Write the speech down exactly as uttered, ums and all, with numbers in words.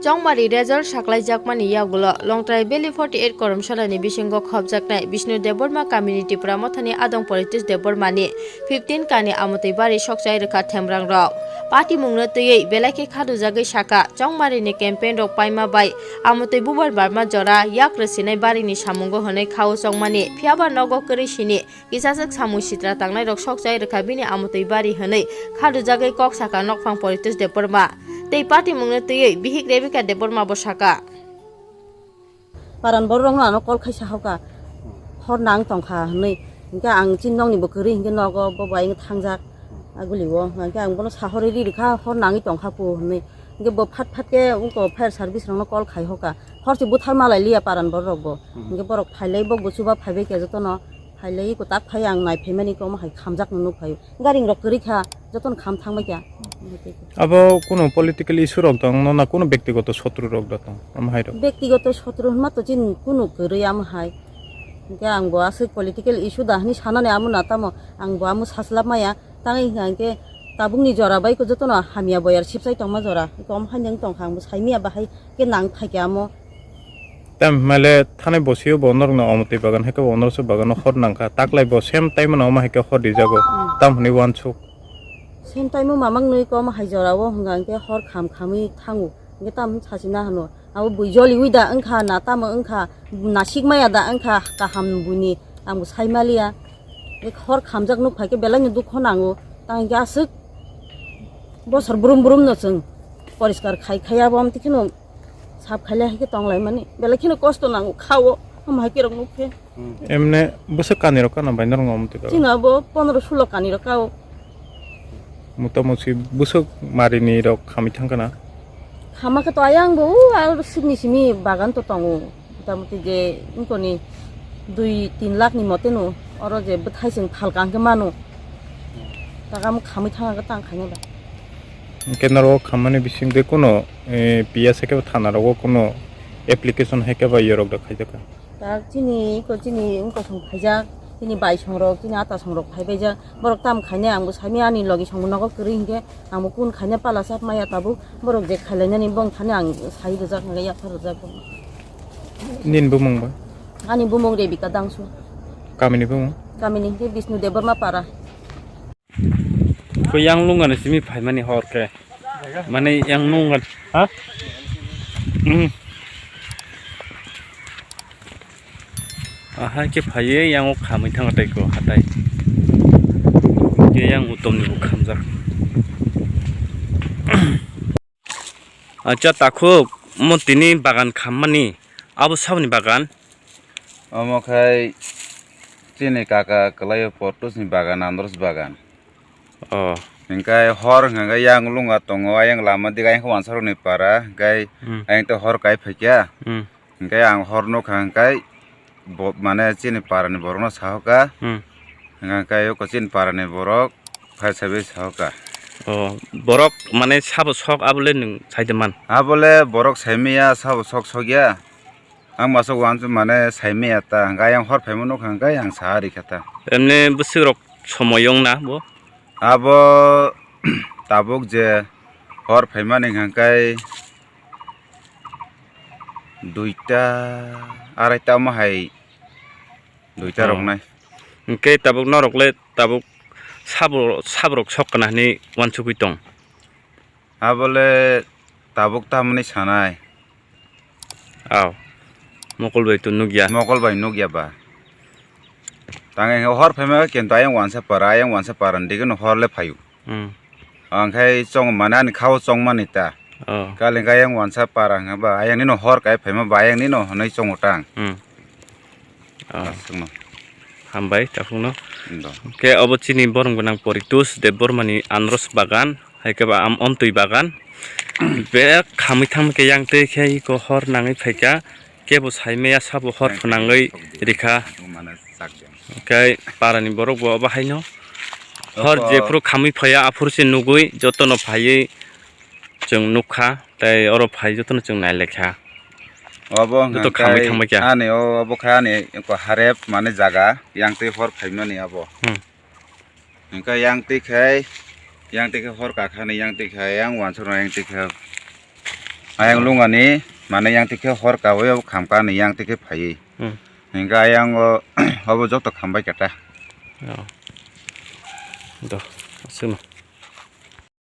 Chongmari result saklaijakmani yagulo Longtrai Valley forty eight Koromsalani bisingo khopjaknai Bishnu Debbarma kamini Tipra Mothani adong Poritosh Debbarmani fifteen kani amotwi bari sokchai rwkha themrangrok. Patimungno twiwi belai khe khadujagwi sakha, Chongmarini campaign rok paima bai amotwi bubar barma jora yak rwsinai barini samungo hwnwi khao chongmani, phiyaba nogo kwrwi sini kisajwk samung sitra tangnairok sokchai rwkha bini amotwi bari hwnwi khadujagwi kok sakha nokphang Poritosh Debbarma. Tei patimungno twiwi bihik Rebecca Debbarma bo sakha. Paran borok rokno ano call khai sahoka, hor nang tongkha hwnwi. Hinkhe ang chini nokni bo kwrwi hinkhe nogo bo bai thangjak, agulio hinkhe ang bono sahorwi ri rwkha hor nangwi tongkha pu hwnwi. Hinkhe bo phat phat khe wngko fire service rokno call khai hoka, hor se buthar malai liya paran borok rok bo. Hinkhe borok phailai bo bo chuba phaibai khe jotono. Phailai eko tak phai ang nai phaimani eko omo hai khamjakno nuk phai. Garing rok kwrwi kha, jotono kham thangbai kha. Abo kuno political issue rok tong no na kuno bektigoto sotru rok da tong? Omo hai rok. Bektigoto sotru hwnma to chini kuno kwrwi omo hai. Hinkhe ang bo aswk political issue da hwnwi sanani amo na tamo ang bo amo saslap maya. Tangwi hwnkha hinkhe tabukni jora bai eko jotono hamya boyar sipsai tongma jora. Eko omo hai nang tongkha ang bo saimaya bahai khe nang phaikhe amo. Tam hwnmale thanai bosio bo norokno omotwi bagan hai khe bo norokse bagano hor nangkha. Taklai bo same time no omo hai khe hor rijago. Hmm. Tam hwnwi uansuk. Same time o mamang nwi kom hai jora o hwnka hinkhe hor kham khamwi thango. Hinkhe tam sachina hano. Abo bui joliwi da wngkha na tamo wngkha nasik maya da wngkha kaham buini ang bo sai maliya. Hor khamjak nuk phaikhe belai no dukho nango. Tang hinkhe aswk bosor brum brum no chwng poriskar khai khai abo amtwi kheno. Sap khaile hai khe tong lai mani, belai kheno kosto nango, kha-o, omo hai khe rok nuk khe. Emne bwswk kani rok kana bai norok omo twi ka? Chini abo pondro sulo kani rok ka-o. Mota moti bwswk mari ni rok khamwi thang kana? Khama khe to ayang bo, o, ar simi simi bagan to tongo. Mota moti je wngkoni dui tin lakh ni mote no, oro je bwthai chwng phalka hwnkhe mano. Taka omo khamwi thang khe tang khaina ba. Hwnkhe norok khammani bisingtwi kuno, eh, P S hai khe thana rogo kuno application hai khe ba yorok da khaijak kha? Tak chini iko chini wngkosong phaijak, chini baisong rok, chini atasong rok phaibaijak. Borok tam khainai ang bo saimaya ani logi song nogo kwrwi hinkhe ang bo kun khaina pala chap maya tabuk. Borok je khailainani bong thani ang sai rwjak hinkhe yaphar rwjak. Nini bumung ba? Ani bumung Rebecca Dangsu. Kamini bumung? Kamini hinkhe Bishnu Debbarma para. Ko yang lungan simi phaimani hor khe. Mane yang lungan, ha? Hmm. Ahai khe phaiye yang o khamwi thang tei ko hatai. Ke yang utom ni bo khamjak. Acha takhuk mo tini bagan khammani abo saboni bagan? Omo khai chini kaka kwlaio Portus ni bagan, Andros bagan. Oh. Hinkhe hor hinkhe yang lunga tongo, ayang lama dik ayang wansarokni para, hinkhe Hmm. ayang tei hor kai phaikha. Hmm. Hinkhe ang hor nukha hinkhe bo, mane chini parani borokno sahoka. Hmm. Hinkhe oko chini parani borok phai sabai sahoka. Oh, borok mane sabo sok abole nwng saide man? Abole borok saimaya sabo sok sokya. Ang masa uansuk mane saimaya ta, hwnkhe ayang hor phaima nukha hwnkhe ayang sa rikha ta. Emne bwswk rok somoyong na bo? Abo tabuk je hor phaimani hwnkhe duita, araita omo hai duita Oh. rok nai. Hwnkhe tabuk norok le tabuk sabo, saborok sok kana hinwi uansugwi tong? Abole tabuk tamni sanai. Aw. Mokol bai to nukya. Mokol bai nukya ba. Tang hor phaima kintu ayang wansa para, ayang wansa para ni digi no hor le phayu. Hmm. Ang khai chong mani ani khao chong mani ta. Oh. Kali khe ayang wansa para hwnba ayang nino hor kai phaima ba ayang nino hwnwi chongo tang. Hmm. Ah. Aswkno. Hambai takhukno. Indo. Khe obo chini borong gwnang Poritus Debbarmani Andros bagan, hai khe ba am-, amtwi bagan. Bek khamwi thangma khe yang twi khe iko hor nangwi phaikha, kebo saimaya sabo hor phwnangwi rikha. Khe parani borok bo obo haino hor Obo- jephuru khamwi phaiya aphuru se nugwi jotono phaiwi chwng nukha, tei oro phai jotono chwng nailaikha. Obo Joto hwnkha khamwi khe thangbai kha. Ani o, obo khe ani eko harep mane jaga, yang twi hor phaimani abo. Hmm. Hwnkhe yang twi khe, yang twi khe hor kakhani, yang twi khe yang wansukna, yang twi khe Ayang lungani, mane yang tikhe hor kawi o kham kani yang tikhe phaiwi. Hmm. Hingke ayang o, obo joto khambai kata. Oh. Do, aswkno.